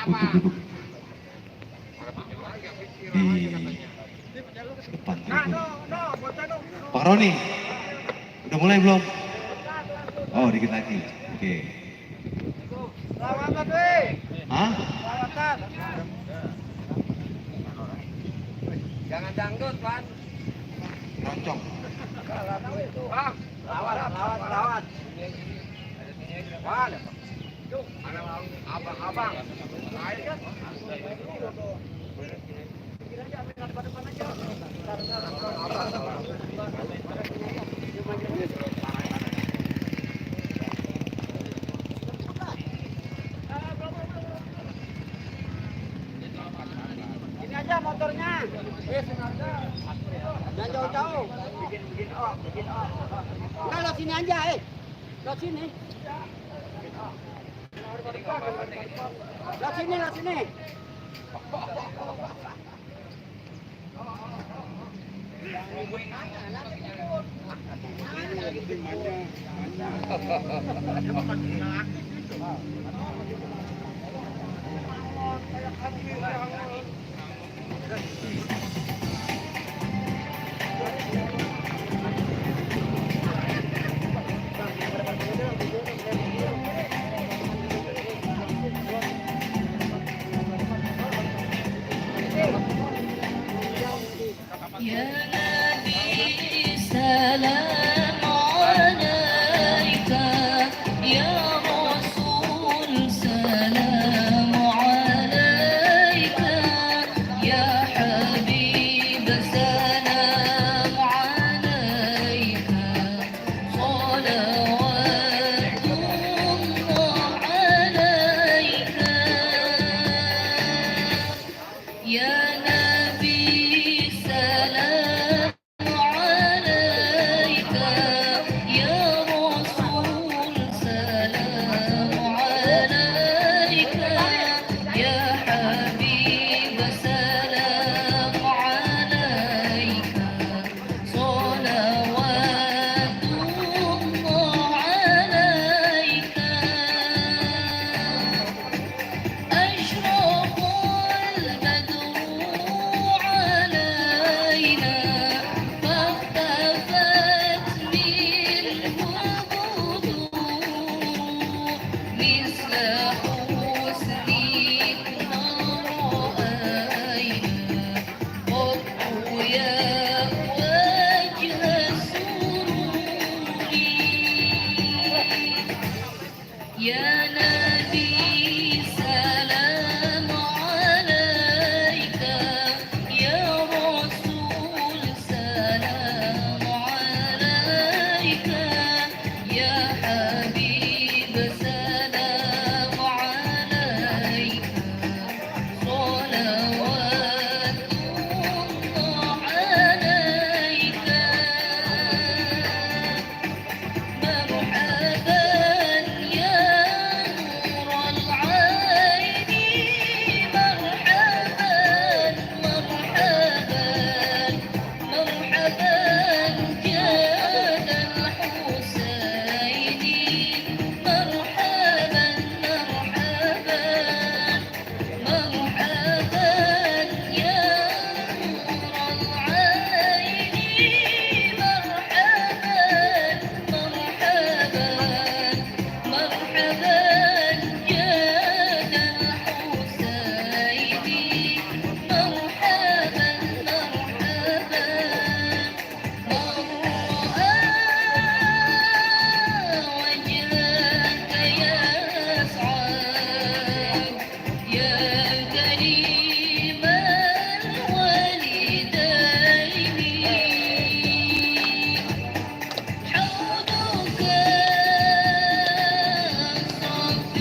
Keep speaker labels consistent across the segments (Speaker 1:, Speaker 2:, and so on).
Speaker 1: untuk duduk di depan tribun. Pak Roni, udah mulai belum? Oh, dikit lagi. Oke.
Speaker 2: Lawatan, weh.
Speaker 1: Hah?
Speaker 2: Lawatan. Jangan dangdut, Pan.
Speaker 1: Roncong.
Speaker 2: Bang, lawat. Pan. Abang. Ini aja motornya. Jangan jauh-jauh. Bikin oh. Enggak, lo sini aja, Lo sini. Lo sini.
Speaker 3: Ya Nabi salam alaika, ya Rasul salam alaika, ya Habib salam alaika, salawatullah alaika, ya Nabi salam alaika, ya Rasul salam alaika, ya Habib salam alaika, salawatullah alaika. أشرق البدر علينا فاختفت منه البدور مثل حسنك ما رأينا قط يا وجه السرور يا نبي سلام عليك، يا رسول سلام عليك، يا حبيب سلام عليك، صلوات الله عليك. مرحبا يا نور العين، مرحبا جاد الحسين، مرحبا يا نور العين، مرحبا جاد الحسين، مرحبا من رأى وجهك يسعد، يا كريم الوالدين، حوضك صف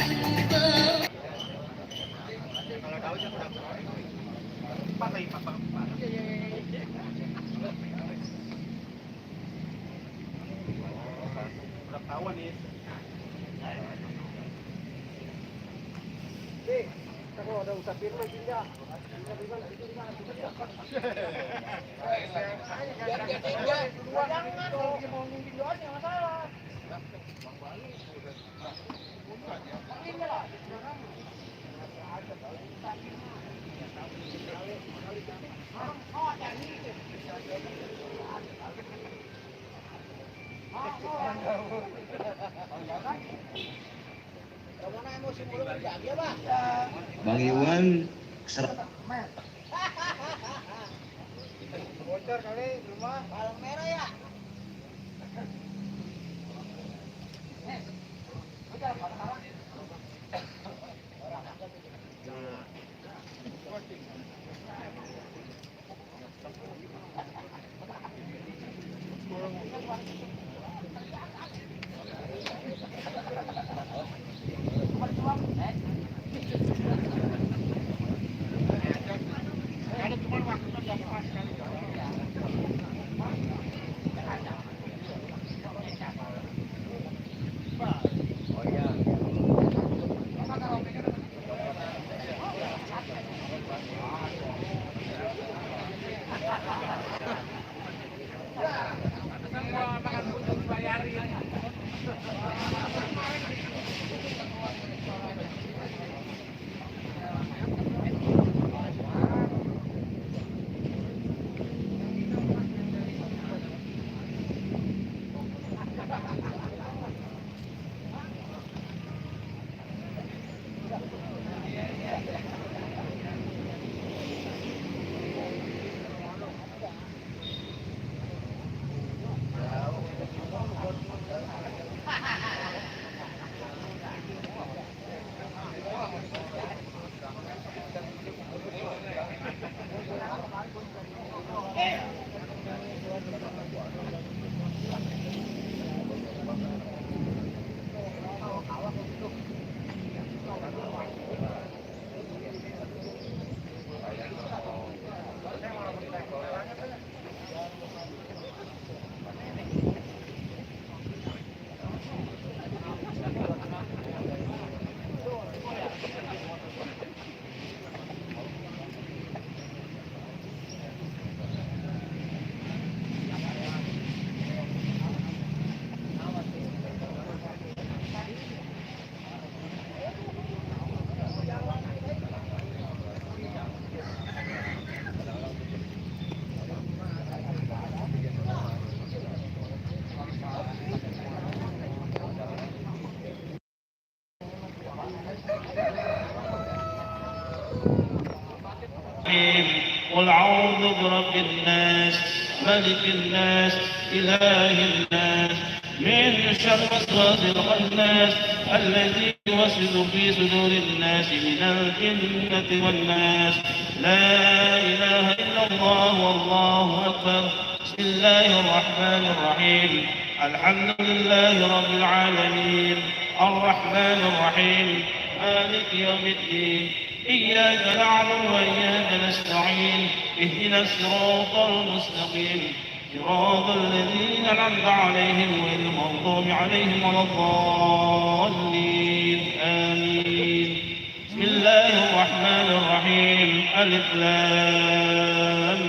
Speaker 3: المبارك.
Speaker 2: Kalau ada usah firman tidak.
Speaker 1: Bang Iwan ser
Speaker 2: Bocor kali rumah. Palang merah ya.
Speaker 4: قل أعوذ برب الناس ملك الناس إله الناس من شر الوسواس الخناس الذي يوسوس في صدور الناس من الجنة والناس. لا إله إلا الله والله أكبر. بسم الله الرحمن الرحيم. الحمد لله رب العالمين الرحمن الرحيم مالك يوم الدين. إياك نعبد وإياك نستعين. اهدنا الصراط المستقيم صراط الذين أنعمت عليهم غير المغضوب عليهم ولا الضالين آمين. بسم الله الرحمن الرحيم. ألف لام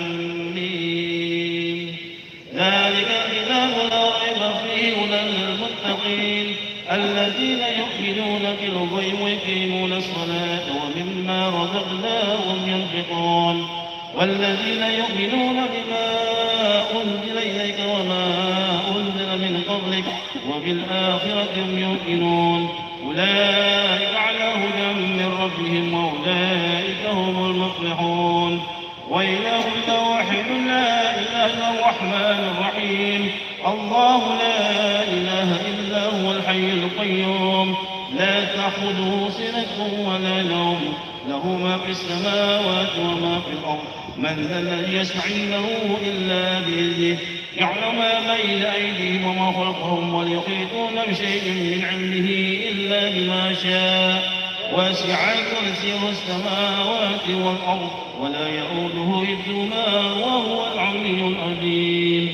Speaker 4: ميم. ذلك الكتاب لا ريب فيه هدى للمتقين الذين يؤمنون بالغيب ويقيمون الصلاة ومما رزقناهم ينفقون والذين يؤمنون بما أنزل إليك وما أنزل من قبلك وبالآخرة هم يوقنون. أولئك على هدى من ربهم وأولئك هم المفلحون. وإلهنا واحد لا إله إلا الرحمن الرحيم. الله لا إله إلا هو الحي القيوم لا تأخذه سنة ولا نوم له ما في السماوات وما في الأرض. من ذا الذي يشفع عنده إلا بإذنه يعلم ما بين أيديهم وما خلفهم ولا يحيطون بشيء من علمه إلا بما شاء. وسع كرسيه السماوات والأرض ولا يؤوده حفظهما وهو العلي العظيم.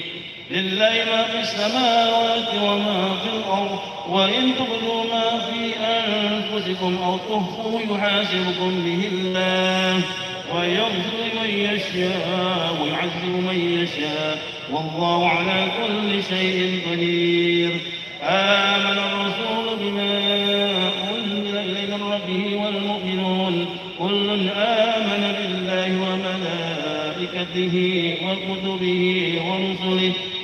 Speaker 4: لله ما في السماوات وما في الأرض وإن تبدوا ما في أنفسكم أو تخفوه يحاسبكم به الله ويغفر من يشاء ويعذب من يشاء والله على كل شيء قدير. آمن الرسول بما أنزل إليه من ربه والمؤمنون كل آمن بالله وملائكته وكتبه ورسله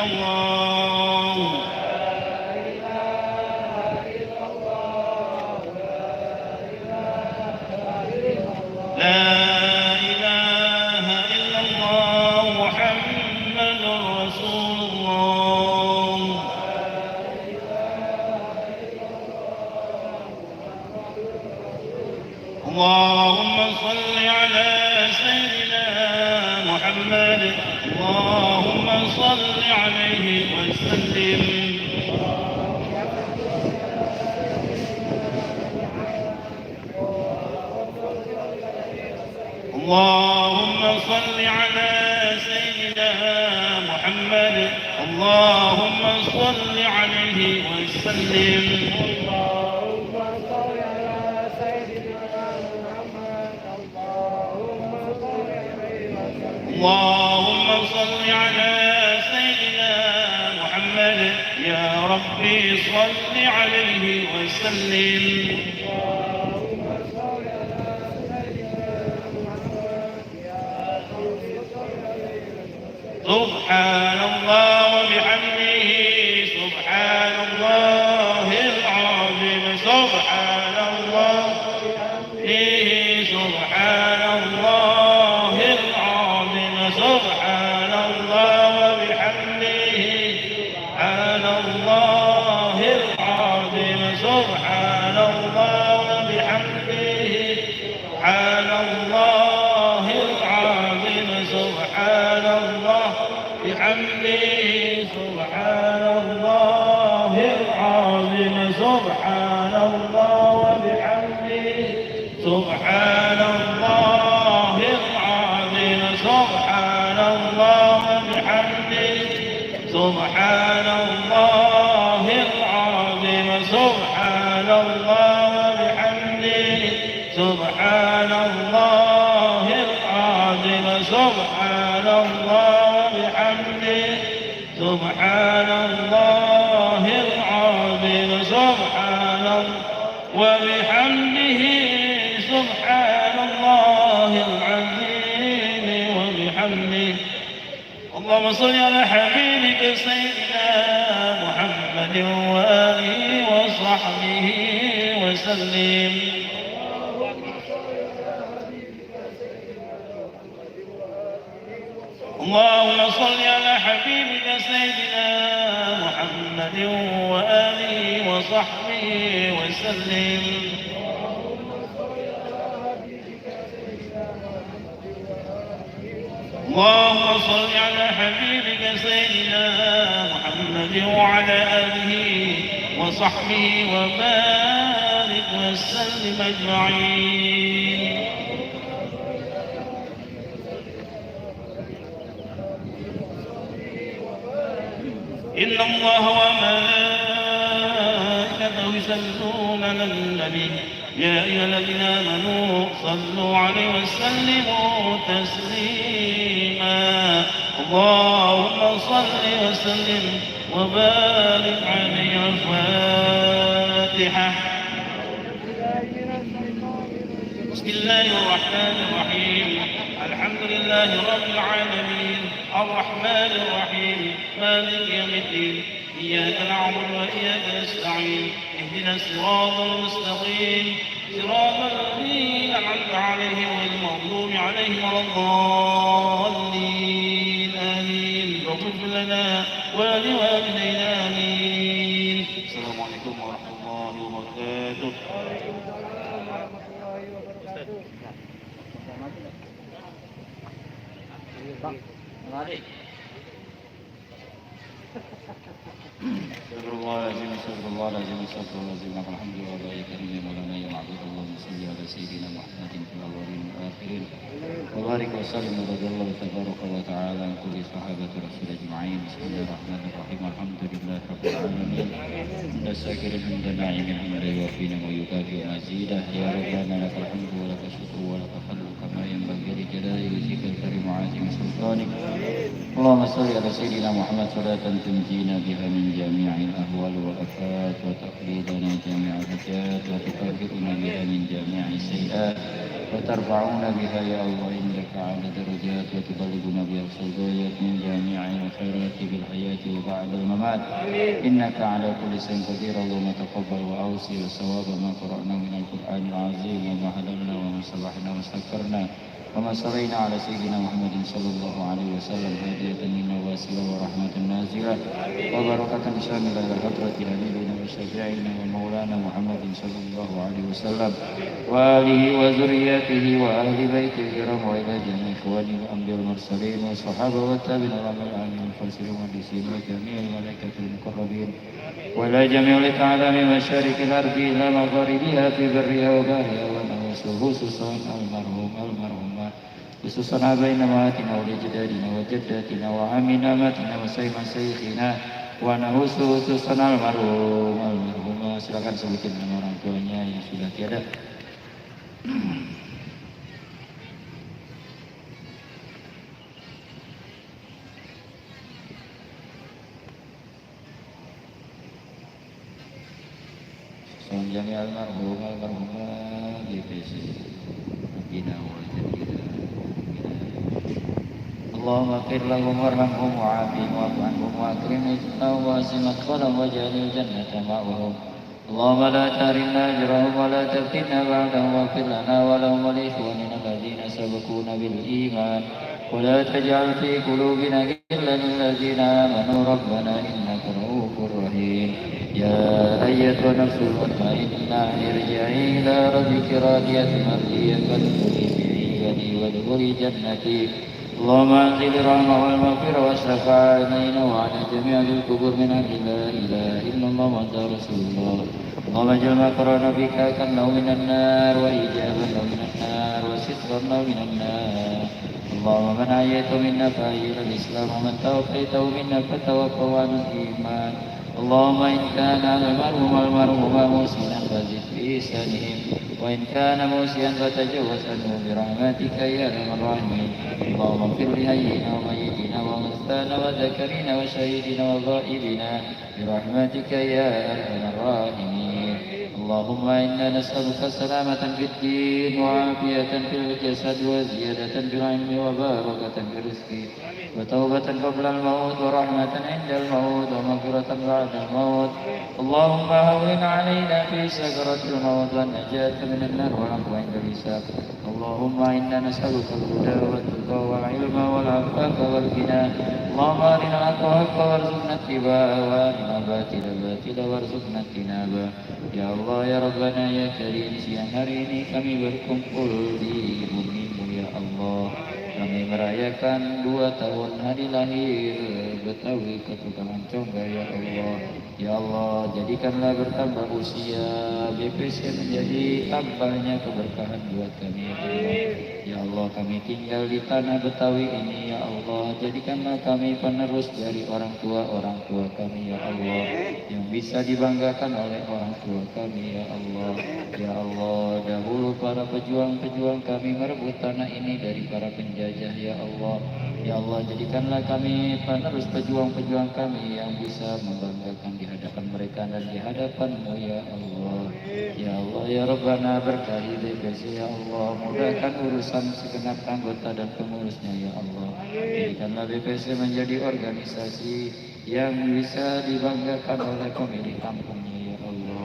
Speaker 4: إلا الله. لا إله إلا الله محمد رسول الله. اللهم صل على سيدنا محمد. اللهم صل عليه وسلم. اللهم صل على سيدنا محمد. اللهم صل عليه وسلم. اللهم صل على سيدنا محمد. يا ربي صل عليه وسلم. سبحان الله وبحمده سبحان الله العظيم. سبحان الله سبحان الله العظيم. سبحان الله وبحمده سبحان الله العظيم. سبحان الله وبحمده سبحان الله العظيم. سبحان الله بحمده سبحان الله العظيم. سبحان الله وبحمده سبحان الله العظيم. سبحان الله وبحمده سبحان الله العظيم. سبحان الله وبحمده سبحان الله العظيم. سبحان الله وبحمده سبحان الله العظيم. سبحان الله وبحمده سبحان الله العظيم وبحمده. اللهم صل على حبيبك سيدنا محمد وآله وصحبه وسلم. اللهم صل على حبيبك سيدنا محمد وآله وصحبه وسلم. اللهم صل على حبيبك سيدنا محمد وعلى آله وصحبه وبارك وسلم أجمعين. إن الله وملائكته يصلون على النبي يا أيها الذين آمنوا صلوا عليه وسلموا تسليما. اللهم صل وسلم وبارك عليه. الفاتحة. بسم الله الرحمن الرحيم. الحمد لله رب العالمين الرحمن الرحيم مالك يوم الدين. إياك نعبد وإياك نستعين. اهدنا الصراط المستقيم صراط الذين أنعمت عليهم غير المغضوب عليهم ولا الضالين. آمين. واغفر لنا ولوالدينا. آمين. السلام عليكم ورحمة الله وبركاته. استغفر الله العظيم استغفر الله العظيم استغفر الله العظيم. الحمد لله يا كريم يا مولانا يا معبود. اللهم صل على سيدنا محمد في الاولين والاخرين وبارك وسلم وبارك الله تبارك وتعالى عن كل صحابه رسول اجمعين. بسم الله الرحمن الرحيم. الحمد لله رب العالمين حمد الشاكر حمد الناعم حمد يوفينا ويكافئ مزيده. يا ربنا لك الحمد ولك الشكر ولك الفضل كما ينبغي لجلال وجهك الكريم وعظيم سلطانك. اللهم صل على سيدنا محمد صلاة تنجينا بها من جميع الأهوال والآفات وتقضي لنا جميع الحاجات وتكفرنا بها من جميع السيئات وترفعنا بها يا الله عندك على درجات وتبلغنا بها الغايات من جميع الخيرات في الحياة الحياة وبعد الممات إنك على كل شيء قدير. اللهم تقبل وأوصي وثواب ما قرأنا من القرآن العظيم وما حللنا وما سبحنا واستغفرنا وما صلينا على سيدنا محمد صلى الله عليه وسلم هدية منا واسلة ورحمة نازلة وبركة شاملة إلى حضرة نبينا وشفيعنا ومولانا محمد صلى الله عليه وسلم وآله وذريته وأهل بيته الكرام وإلى جميع إخواني الأنبياء المرسلين والصحابة والتابعين ولهم الآمين والفاسرين والمهندسين وجميع الملائكة المقربين وإلى جميع الأعلام مشارق الأرض إلى مغاربها في برها وبحرها خصوصا المرحومة خصوصا بين أمهاتنا ولجدادنا وجداتنا وعمنا أماتنا وسيما شيخنا ونهus خصوصا المرحومة. Silakan sebutin nama orang tuanya yang sudah tiada. Jami almarhumah BPC Rabbina wa jadina Allahumma qir lahum warhamhum wa'afihim wa'fu anhum wa akrim nuzulahum wa asim madkhalahum wa jalil jannata ma'wahum. Allahumma la tahrimna ajrahum wa la taftinna ba'dahum wa qir lana wa lahum wa li ikhwanina alladhina sabaquna bil iman wa la taj'al fi qulubina ghillan lil ladzina amanu rabbana innaka ra'ufur rahim. يا أيتها النفس المطمئنة ارجعي إلى ربك راضية مرضية فادخلي في عبادي وادخلي جنتي. اللهم أنزل الرحمة والمغفرة والشفاعة علينا وعلى جميع القبور من أهل لا إله إلا الله وأنت رسول الله. اللهم اجعل ما قرأنا بك كأنه من النار وإجابة له من النار وسترا له من النار. اللهم من أحييته منا فأحيي الإسلام ومن توفيته منا فتوفه على الإيمان. اللهم إن كان على المرحوم موسنا فزد في إحسانهم وإن كان موسيا فتجوز عنه برحمتك يا أرحم الراحمين. اللهم اغفر لحينا وميتنا وأنثانا وذكرنا وشهيدنا وغائبنا برحمتك يا أرحم الراحمين. اللهم إنا نسألك سلامة في الدين وعافية في الجسد وزيادة في العلم وبركة في الرزق وتوبة قبل الموت ورحمة عند الموت ومغفرة بعد الموت. اللهم هون علينا في سكرة الموت والنجاة من النار والعفو عند الحساب. اللهم إنا نسألك الهدى والتقى والعلم والعفاف والغنى. اللهم أرنا الحق حقا وارزقنا اتباعه وأرنا الباطل باطلا وارزقنا اجتنابه. Ya Allah ya Rabbana ya Karim, siang hari ini kami berkumpul di bumi-Mu ya Allah. Kami merayakan 2 tahun hari lahir Betawi Ketukangan Congga ya Allah. Ya Allah, jadikanlah bertambah usia BPC menjadi tambahnya keberkahan buat kami ya Allah. Ya Allah, kami tinggal di tanah Betawi ini ya Allah. Jadikanlah kami penerus dari orang tua kami ya Allah, yang bisa dibanggakan oleh orang tua kami ya Allah. Ya Allah, dahulu para pejuang-pejuang kami merebut tanah ini dari para penjajah ya Allah. Ya Allah, jadikanlah kami penerus pejuang-pejuang kami yang bisa membanggakan di hadapan mereka dan di hadapan-Mu ya Allah. Ya Allah ya Rabbana, berkahi BPC ya Allah, mudahkan urusan segenap anggota dan pengurusnya ya Allah. Jadikanlah BPC menjadi organisasi yang bisa dibanggakan oleh pemilik kampungnya ya Allah.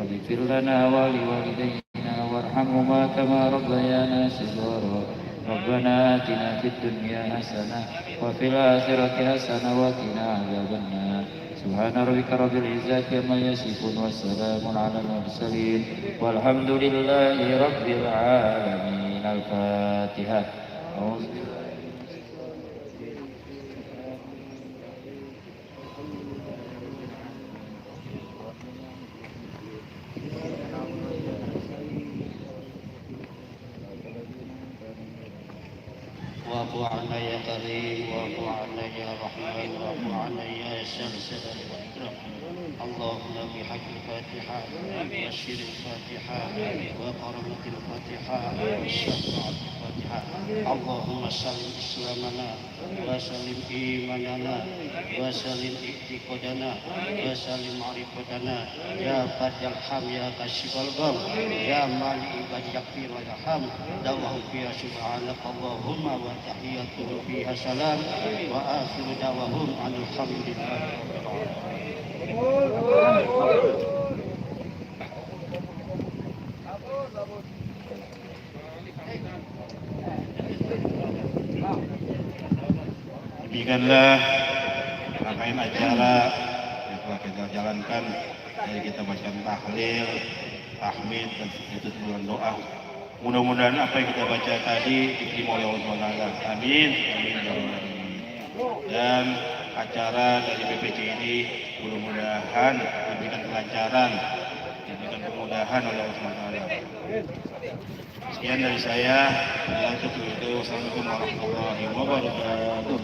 Speaker 4: Rabbi lana wa liwalidayna warhamhuma kama rabbayana shighara. Rabbana atina fid dunya hasanah wa fil akhirati hasanah wa qina adzabannar. Subhana rabbika rabbil izzati amma yasifun wa salamun alal mursalin walhamdulillahi rabbil alamin. Al-Fatihah. واعف عنا يا كريم واعف عنا يا رحمن واعف عنا يا سلسلة الإكرام.
Speaker 5: اللهم بحق الفاتحة وشر الفاتحة وكرمة الفاتحة وشفاعة الفاتحة اللهم سلم إسلامنا وسلم إيماننا وسلم اعتقادنا وسلم معرفتنا يا بدر الحم يا كاشف الغم يا مالك قد يكفي والحم دعوهم فيها سبحانك اللهم وتحياتهم فيها سلام وآخر دعوهم عن الحمد لله
Speaker 6: Demikianlah rangkaian acara yang telah kita jalankan. Dari kita bacakan tahlil, tahmid, dan itu dengan doa. Mudah-mudahan apa yang kita baca tadi diterima oleh Allah SWT. Amin. Amin. Dan acara dari BPC ini mudah-mudahan diberikan kelancaran, diberikan kemudahan oleh Allah SWT. Sekian dari saya. Wassalamualaikum warahmatullahi wabarakatuh.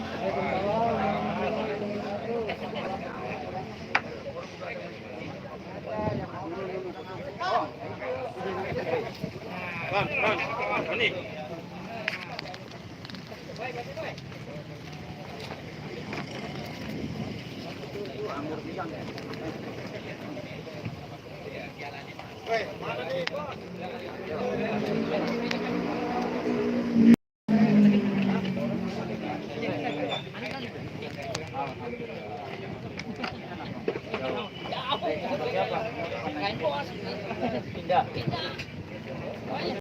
Speaker 2: Pindah.